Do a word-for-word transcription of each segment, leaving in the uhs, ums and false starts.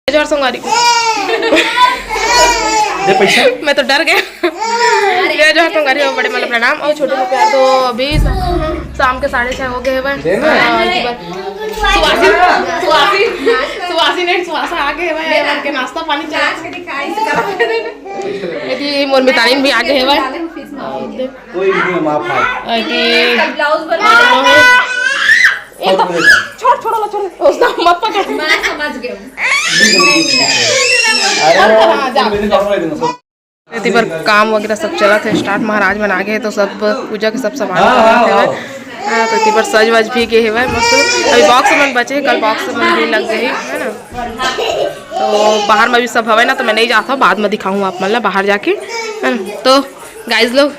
जय जोहार संगवारी। दे पैसा। मैं तो डर गया। जय जोहार संगवारी हो, बड़े मन ला प्रणाम। और छोटू को प्यार तो अभी शाम के साढ़े छह हो गए हवय। दे ना। हाँ, एक बार सुवासिन, सुवासिन, सुवासिन and सुवासा आ गए हवय। एमन के नाश्ता पानी चला। यदि मोर मितानिन भी आ गए हवय। कोई नहीं, माफ है। यदि ब्लाउज बना। ए तो छोड़, छोड़ ला, छोड़। उसका मत पकड़। मैं समझ गई हूँ। अरे, हाँ, जा। एती बर काम वगैरह सब चलत हे, स्टार्ट महाराज मन आगे हे, तो सब पूजा के सब सामान हाँ, हाँ, चलत हे। हाँ। हाँ, तो एती बर सज वज भी गे हेवय मस्त। अभी बॉक्स मन बचे हे, कल बॉक्स मन भी लग जाही, है ना? तो बाहर में भी सब हवय ना, तो मैं नहीं जात हूँ, बाद में दिखाऊँ आप मन ला बाहर जाके, है ना? तो गाइस लोग,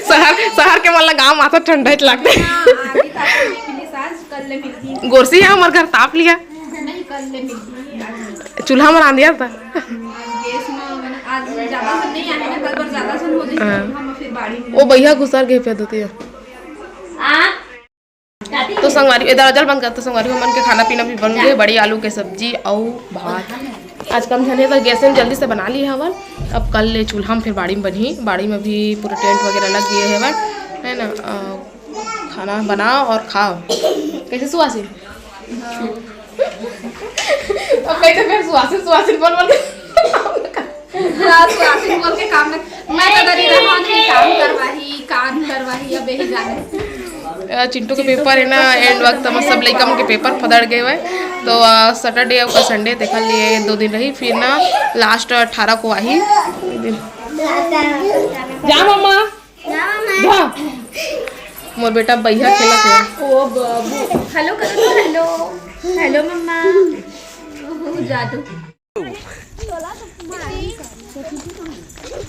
शहर, शहर के मन ला गाँव म आथन ठंडा ही लगथे। हाँ, आगे तो आपको मिली सास, कल ले मिलती। गोरसी है हमर घर, ताप लिया। नहीं, कल ले मिलती। चूल्हा म रांधिया था। आज गैस में, मैंने आज ज्यादा सुन नहीं आया ना, कल पर ज्यादा सुन हो गई, हाँ। चूल्हा में फिर बाड़ी में। ओ भैया घुसर गए पे धोती है। आ? तो संगवारी, ए, दरवाजा ल बंद कर। तो संगवारी, हमन के खाना पीना भी बन गए, बड़ी आलू के सब्जी अउ भात। आज कम झन हे, तो गैस में जल्दी से बना लिए हवन। अब कल ले चूल्हा में फिर बाड़ी में बनही। बाड़ी में भी पूरा टेंट वगैरह लग गए हवन, है ना? अ, खाना बनाओ और खाओ। कैसे सुवासिन? अब कैसे फिर सुवासिन, सुवासिन बोल बोल के हाँ, सुहासिन बोल के काम में, मैं तो डरी रहा कि काम करवाही, काम करवाही, अब यही जाने। अ, चिंटू के पेपर है ना, एंड वक्त में सब लइका मन के पेपर फदड़ गए हुए। तो, अ, सैटरडे अउ कल संडे देखा लिए, दो दिन रही, फिर ना लास्ट अठारह को आही। जा मम्मा। जा। मोर बेटा बइहा खेलत हे। ओ बाबू। हेलो करो तो, हेलो। हेलो मम्मा। जा तू।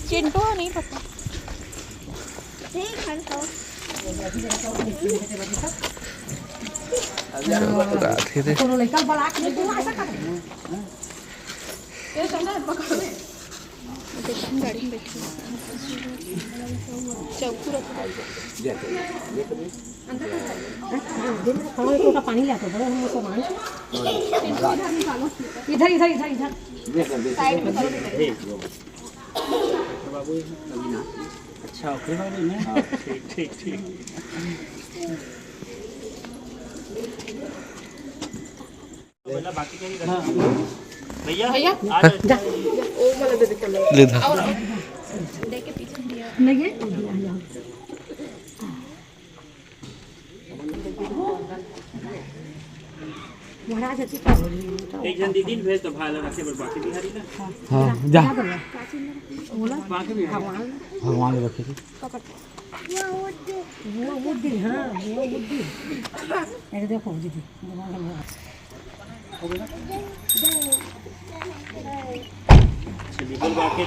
चिंटू नहीं पता। रात के दे। गाड़ी में बैठ के। चौकू रख। हाँ, एक लोटा पानी ले आ तो, बड़े हम लोग को मान। इधर, इधर, इधर, इधर। साइड में करो। अच्छा, ओकरे बारे में? हाँ। ठीक, ठीक, ठीक। भैया, भैया, आ जाओ। जा। ओ वाला दे दे, कम ले धा। और, और। नहीं है? महाराज अच्छी कर रही है। एक जन दीदी भेज तो भाला रखे बर बाकी बिहारी ना। हाँ, जा। बोला? बाकी बिहारी। भगवान। भगवान रखे थे। वो बुद्धि, हाँ, वो बुद्धि। ये देखो दीदी, भगवान का।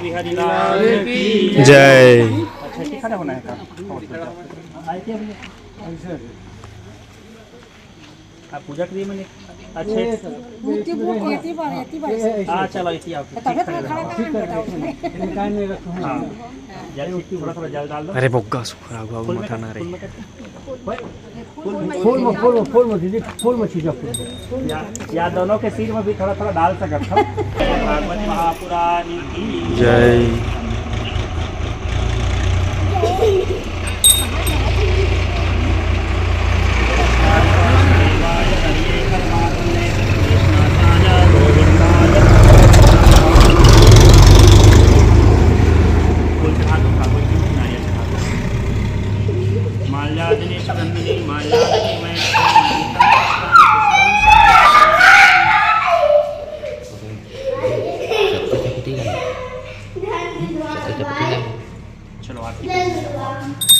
बिहारी लाल की जय। अच्छा, इसकी खड़ा होना है का? आप पूजा के लिए मैंने, अच्छा, मूर्ति वो कहती बार, कहती बार। हाँ, चलो, इसी आप तबे तो खड़ा कर बेटा उसने। हाँ, जल, थोड़ा, थोड़ा जल डाल दो। अरे, बोग्गा सुखरा, बाबू फूल में मत आना कर, रे। फूल में कर। फूल में, फूल में, फूल में, दीदी, फूल में छींचा, फूल में। या, या दोनों के सिर में भी थोड़ा, थोड़ा डाल सकत हो। भागवत महापुराण की जय। चलो, आरती कर दीजिए।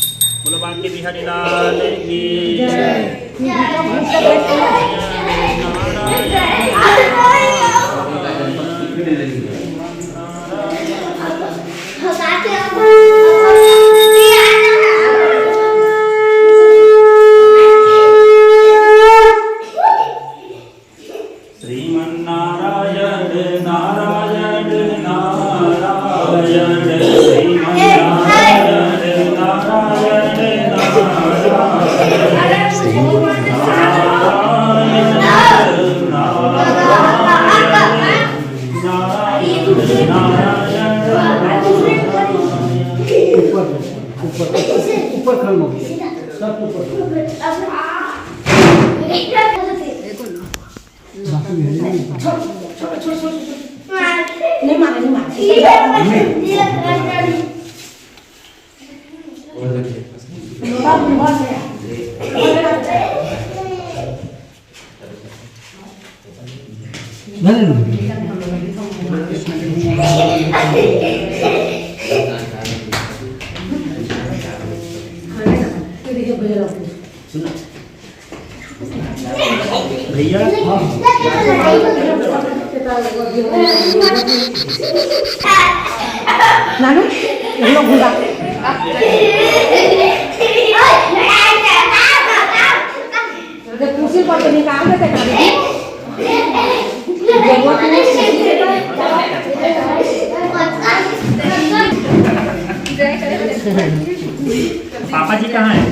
नहीं मारा, नहीं मारा। भैया, नानू, ये लोग घुमा। जब कुर्सी पर से निकाल देते ना, जरूरत नहीं। पापा जी कहाँ हैं?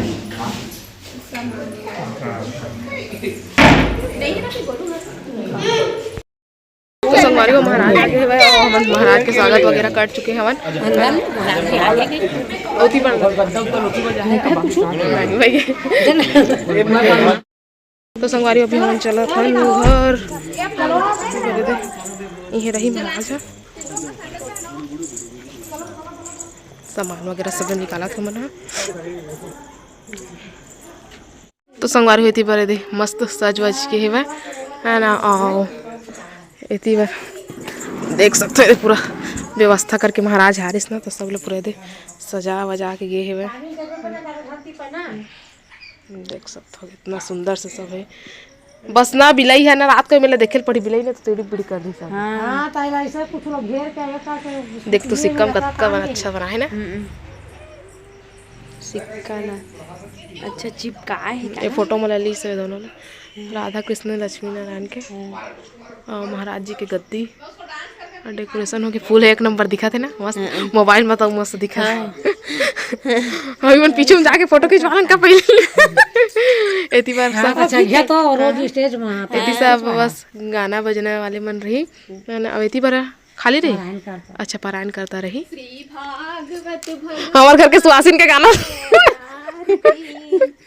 तो संगवारी हो, महाराज आ गए हवय और हमन महाराज के स्वागत वगैरह कर चुके हवन। ओती पर तो संगवारी अभी हमन चलत हन घर। ये रही महाराज ह। सामान वगैरह सब निकालत हमन ह। तो संगवारी हो एती बर एदे मस्त सज वज के हेवय, है ना। अउ एती बर देख सकथो, एदे पूरा व्यवस्था करके महाराज हारिस ना, तो सब लोग पूरा एदे सजा वजा के गे हेवय। देख सकथो कितना सुंदर से सब है। बस ना बिलाई है ना, रात को मेला देखे ल पड़ी, बिलाई ने तो तेड़ी बिड़ी कर दी सब। हाँ। हाँ, तो ऐसा कुछ लोग घेर के, ऐसा के देख तो सिक्का में कतका बन अच्छा बना है ना। हम्म। सिक्का ना अच्छा चिपकाए हे ये का? फोटो में ला ली से दोनों ला, राधा कृष्ण लक्ष्मी नारायण के। हाँ। अउ महाराज जी के गद्दी अउ डेकोरेशन होके फूल है, एक नंबर दिखत हे ना, मस्त। हाँ। मोबाइल में तो मस्त दिखत हे। हाँ। अभी मन पीछे में जाके फोटो खिंचवा लन का पहले। एती बार हाँ, सब अच्छा, ये तो रोज हाँ। स्टेज में आता एती है। सब बस गाना बजना वाले मन रही, है ना? अब एती बार खाली रही? पारायण करता। अच्छा, पारायण करता रही। श्री भागवत भगवत हमार घर के सुहासिन के गाना।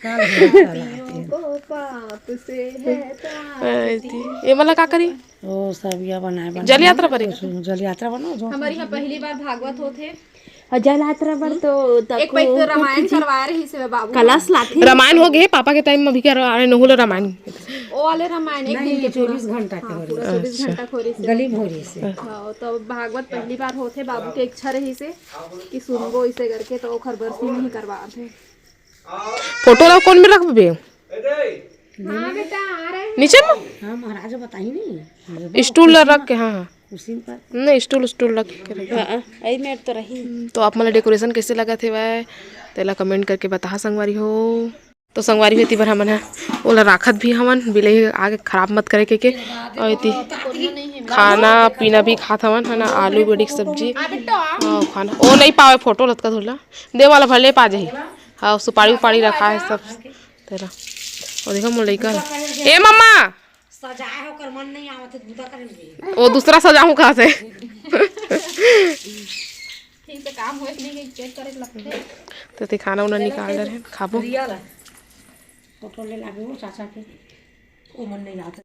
आरती, पापियों को पाप से है त्राण। आरती। ये वाला का करी? ओ, सब या बनाए, बनाए। जल यात्रा पर? जल यात्रा बनो जो। हमारे यहाँ पहली बार भागवत होत हे। और जल यात्रा पर तो एक पैक तो रामायण करवा रही से बाबू। कलश लाथे। रामायण हो गए, पापा के टाइम में भी क्या रहा, नहुल रामायण। ओ वाले रामायण एक नहीं, दिन के चौबीस घंटा के हाँ, हो रही पूरा है। चौबीस अच्छा। घंटा के हो रही से। गली में हो रही से। हाँ, तो भागवत पहली बार होत हे, बाबू के इच्छा रही से कि सुनबो इसे करके, तो ओखर बर सीन ही करवा थे। फोटो ला कौन में रखबे? हाँ बेटा, आ रहे हैं। नीचे में? हाँ, महाराज बताई नहीं। स्टूल ला रख के, हाँ, हाँ। उसी पर। नहीं, स्टूल, स्टूल रख के रख। हाँ, हाँ, यही मेर तो रही। हम्म, तो आप मन ला डेकोरेशन कैसे लगत हे वह, तेला कमेंट करके बता संगवारी हो। तो संगवारी हो, एती बर हमन ह ओला राखत भी हवन, बिलई आगे खराब मत करे के, के। अउ एती खाना पीना भी खात हवन, है ना, आलू बड़ी के सब्जी। अउ खाना ओ नहीं पावे, फोटो लतका धुला दे वाला भले पा जाही। हाँ, सुपारी उपारी रखा है सब तेरा। और देखो मोर लइका ल। ए मम्मा! सजाए ओकर मन नहीं आवत हे, गुदा करे में। ओ दूसरा सजाहूँ कहा से? ठीक से काम होए कि नहीं, चेक करे के लगथे। तो ते खाना उना निकाल डरे हन, खाबो। रिया ला। फोटो ले लागे वो चाचा के। ओ मन नहीं आवत।